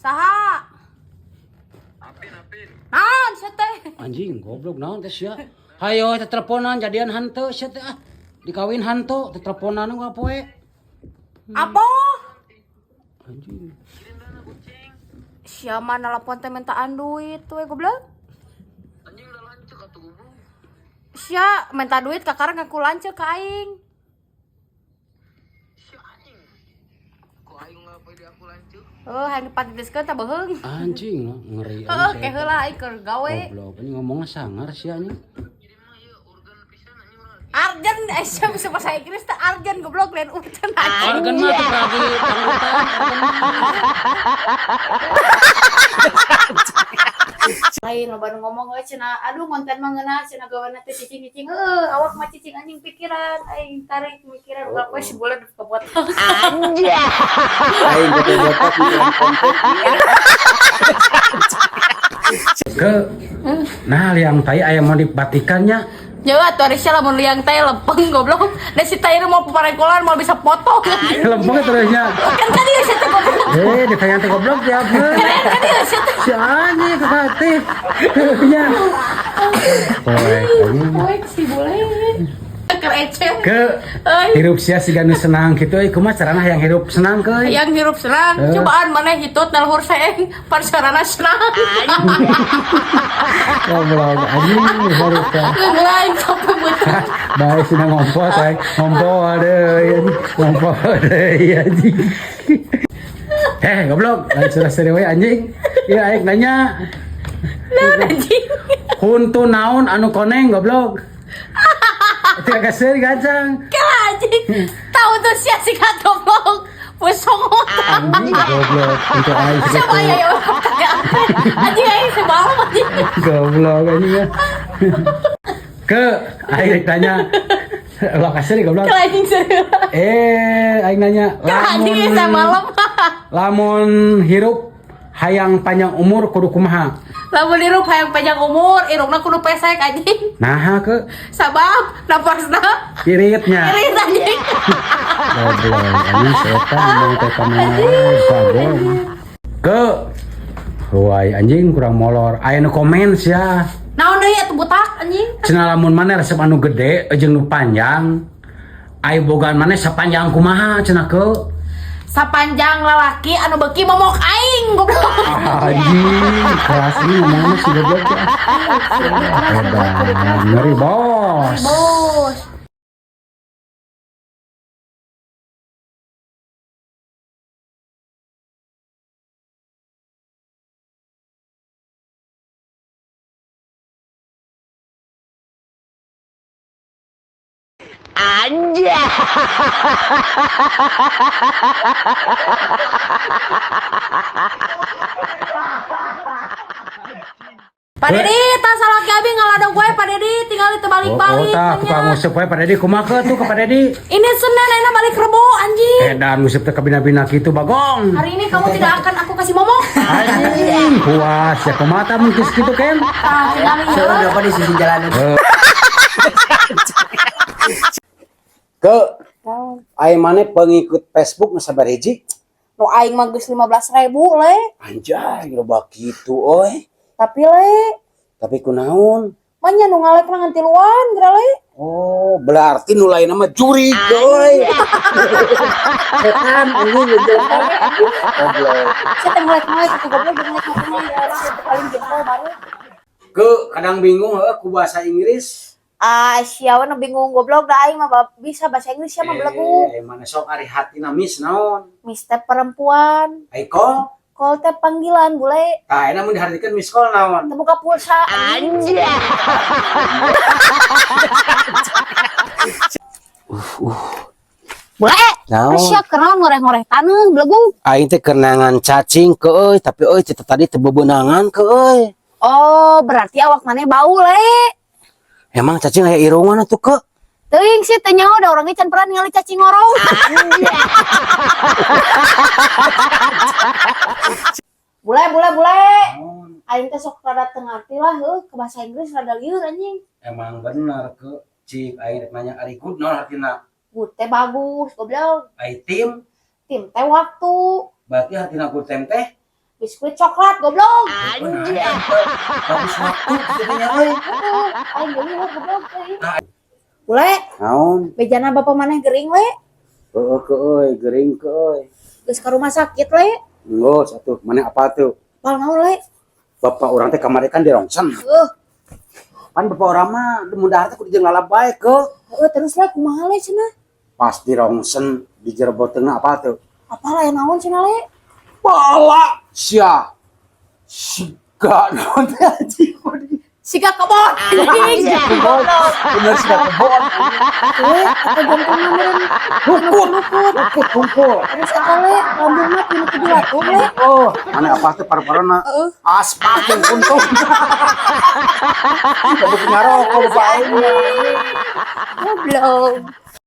Saha? Apin, Apin. Naon sia teh? Anjing goblok naon teh sia. Hayo teh teleponan jadian hantu sia teh ah. Dikawin hantu teh teleponan gua poe. Apa? Anjing. Sia mah nelpon teh mintaan duit we goblok. Anjing udah lanceuk atuh goblok. Sia minta duit kakara ngaku lanceuk ka aing. Si anjing. Ku aing ngapa di aku lanceuk? Heuh, hayang dipatitiskeun tah beuheung. Anjing ngeri Heuh, anjing. ke heula aing keur gawe. Goblok ini ngomongnya sangar sia anjing. Jadi mah ieu urgen pisan anjing urang. Arjen, eh sia bisa bahasa Inggris teh Arjen goblok lain urgen anjing. Organ mah tuh lagi panggilan organ mah. Lain loba nu ngomong we cenah, aduh konten mah ngeunah cenah gaweana teh cicing-cicing. Heuh, awak mah cicing anjing pikiran aing tarik mikiran urang we si bulan kepotong. Aing gede botak mikiran konten. Ke nah liang tai aya mau dibatikannya. Jauh atuh ari sia lamun liang teh lempeng goblok. Da si tai nu mau paparengkolan mau bisa potong. Lempeng terusnya. Kan kan ieu sia teh goblok. Eh, ditanya teh goblok ya. Kan kan ieu sia teh. Si anjing kekatih. Nya. Poek anjing. Poek si boleh. Keur ece. Ke hirup sia siga nu senang kitu euy kumaha carana hayang hirup senang ke Yang hirup senang, Eh. cobaan maneh hitut na luhur seeng, pan sarana senang. Goblok anjing hirup teh. Ngelain sampai beuteung. Bae sina ngompol bae ngompol deui anjing ngompol deui anjing. Eh goblok lain surah seuri we anjing. Ieu aing nanya. Naon anjing? Huntu naon anu koneng goblok. Itu agak seuri gancang. Kela anjing. Tahu tuh sia sih goblok. Pusong. Anjing goblok untuk aing Siapa segitu. ya ya pertanyaan. Anjing aing semalam anjing. Goblok anjing ya. Ke aing rek tanya. Ulah kasih goblok. Kela anjing serius. Eh aing nanya Kela anjing aing semalam. Lamun hirup hayang panjang umur kudu kumaha? Lamun hirup hayang panjang umur, irungna kudu pesek anjing. Naha ke Sabab napasna iritnya. irit anjing. Goblok anjing setan ngomong teh ka mana bagong. Ke Wai anjing kurang molor. Aya nu komen sia. Naon deui atuh butak anjing? Cenah lamun maneh resep anu gede jeung nu panjang. Aya bogaan maneh sapanjang kumaha cenah ke. Sapanjang lalaki anu beuki momok aing goblok. Anjing keras ini ngomongnya si goblok ya. Edan, ngeri bos. Bos. Pak Dedi, tas salah abi ngaladog wae Pak Dedi, tinggal itu balik-balik. Oh, tah tukang nguseup we Pak Dedi kumaha ke tuh ke Pak Dedi. Ini Senin enak balik Rebo anjing. Edan nguseup teh kabina-bina kitu bagong. Hari ini kamu tidak akan aku kasih momok. Anjing, puas ya kumaha tah mun geus kitu Ken. Tah, tinggal Saya ieu. udah apa di sisi jalan. Ke aya maneh pengikut Facebook nu sabar hiji? Nu aing mah geus 15.000 le. Anjay, loba kitu euy. Tapi le, Tapi kunaon? manya nu ngalek mah ngan tiluan geura le. Oh, berarti nu lain mah jurig euy. Setan anjing gitu. Goblok. Sia teh ngalek-ngalek atuh goblok jeung ngalek mah ya orang teh paling jempol baru. Ke kadang bingung heuh ku bahasa Inggris. Ah, sia we nu bingung goblok da aing mah bisa bahasa Inggris sia mah beleguk. Eh, mana sok ari hatina miss naon? Miss teh perempuan, Ai call? call teh panggilan bule. Tah, enak mun dihartikeun miss call naon? Teu buka pulsa anjing. Bule, Naon? sia kenaon ngoreh-ngoreh taneuh beleguk. Aing teh kenangan cacing ke euy, tapi euy teh tadi teu bebeunangan ke euy. Oh, berarti awak maneh bau le. Emang cacing aya irungan atuh ke? Teuing sih teu nyaho da urang ge can pernah ningali cacing ngorong. Bule, bule, bule. Aing teh sok rada teu ngarti lah heuh ke bahasa Inggris rada lieur anjing. Emang bener ke cik aing rek nanya ari good naon hartina? Good teh bagus, goblok. Ai tim Tim teh waktu. berarti hartina good time teh Biskuit coklat, goblok. Bagus waktu jadinya euy. Heeh, aing geus goblok euy. Bule, Naon? Bejana bapak maneh gering, Le. Heeh ke euy, gering ke euy. Geus ka rumah sakit, Le. Geus atuh, maneh apa tuh? Pal naon, Le? Bapak urang teh kamari kan di rongsen. Heuh, Pan bapak urang mah mun dahar teh kudu jeung lalap bae ke. Heuh, terus, Le, kumaha, Le, cenah? Pas di rongsen di jero beuteungna apa tuh? Apa lah naon cenah, Le? Bala sia. Siga naon teh, anjing? Siga kebon. Anjing. Bener siga kebon. Le, eta jantungna meureun Luput, luput kumpul. Terus eta, Le, lambungna pinu 700, Le. Oh, mana apa tuh paru-paruna? Heeh. Aspak yang untung. Tapi ngarokok bapak aing. Goblok.